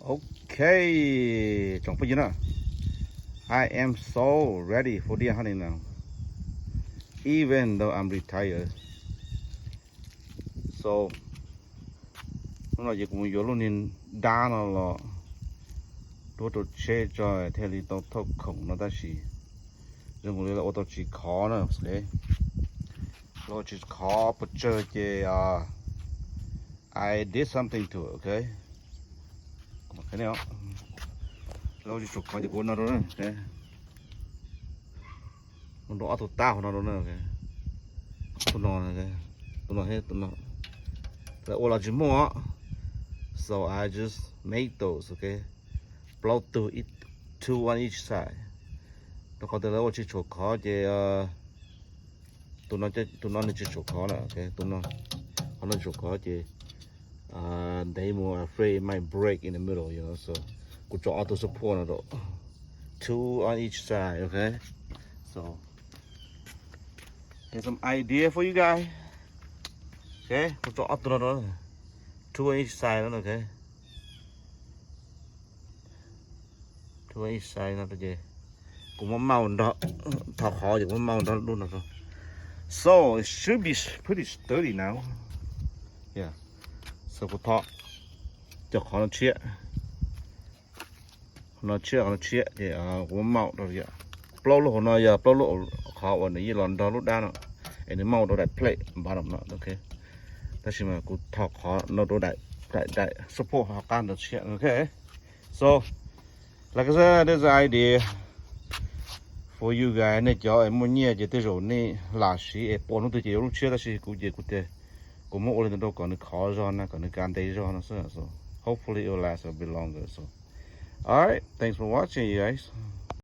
Ok, tsoom phooj ywg na, I am so ready for deer hunting now, even though I'm retired. So hnub no ces kuv mus yuav lub niag dab no los rub rau tsheb tso thiaj li tau thauj khoom no tab sis zoo li lawv ua tau tsis khov na. Lawv ua tsis khov pes tsawg ces I did something to it, ok. Lawv ua tsis tshua khov ces kuv ua no rau na. Ua rau ob tug tab hauv no rau na. Tus no, tus no thiab tus no, lawv ua los tsis muaj. So I just made those, ok. Plaub tug, two on each side. Rau qhov tias lawv ua tsis tshua khov ces tus no, tus no nws tsis tshua khov na, ok. Tus no, qhov no tshua khov ces they more afraid it might break in the middle, you know, so kuv tso ob tug support no rau, two on each side, ok. So here's some idea for you guys. Ok, kuv tso ob tug no rau, two on each side no, ok. Two on each side no ces kuv muab mauj nrog, tho qhov ces kuv muab mauj nrog lub no rau. So it should be pretty sturdy now. Yeah. So kuv tho cov qhov no tshiab, qhov no tshiab, qhov no tshiab ces kuv muab mauj rau. Plaub lub hauv no yog plaub lub qhov uas nws yeej los nrog lub dab no, es nws mauj rau daim plate bottom no, ok. Tab sis mas kuv tho qhov no rau daim, daim, daim support hauv qab ntawd tshiab, ok. So like I said, this is an idea for you guys. Nej cov es muaj nyiaj ces tej zaum nej lam siv es pua hnub twg ces yuav lub tshiab, tab sis kuv ces kuv tias kuv muab ua li ntawd rau kom nws khov zog na, kom nws kav ntev zog no xwb. So hopefully it will last a bit longer. So all right, thanks for watching, you guys.